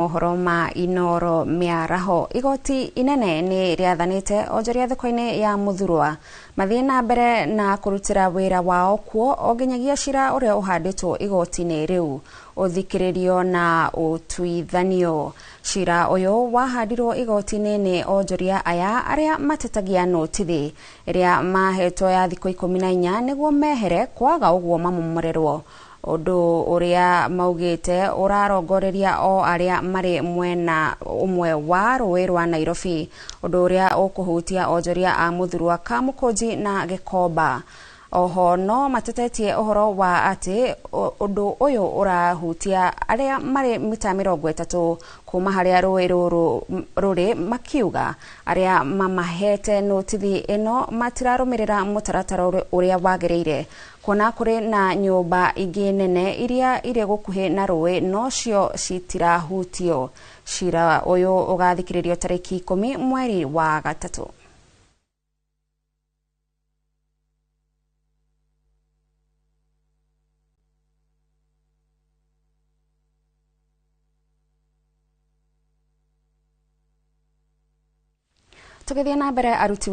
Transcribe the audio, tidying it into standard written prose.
Mohoro ma Inoro mĩaraho. Igoti inene nĩ rĩathanĩte onjoria thoko-inĩ ya Muthurwa mathiĩ na mbere na kũrutĩra wĩra wao kuo o nginyagia cira ũrĩa ũhandĩtwo igoti-inĩ rĩu ũthikĩrĩrio na ũtuithanio. Cira ũyũ wahandirwo igoti-inĩ nĩ onjoria aya arĩa matetagia notithi ĩrĩa mahetwo ya thikũ 14 nĩguo mehere kwaga ũguo mamomorerwo. Ũndũ ũrĩa maugĩte ũrarongoreria o arĩa marĩ mwena ũmwe wa rũĩ rwa Nairobi, ũndũ ũrĩa ũkũhutia onjoria a Muthurwa, Kamukunji na Gikomba. Oho no matetetie ũhoro wa atĩ ũndũ ũyũ ũrahutia arĩa marĩ mita 30 kuma harĩa rũĩ rũrũ rũrĩ, makiuga arĩa mamahete notithi ĩno matirarũmĩrĩra mũtaratara ũrĩa wagĩrĩire, kuona kũrĩ na nyũmba ingĩ nene iria irĩ gũkuhĩ na rũĩ nocio citirahutio. Cira ũyũ ũgathikĩrĩrio tarĩki 10 mweri wa gatatũ. Tũgĩthiĩ na mbere aruti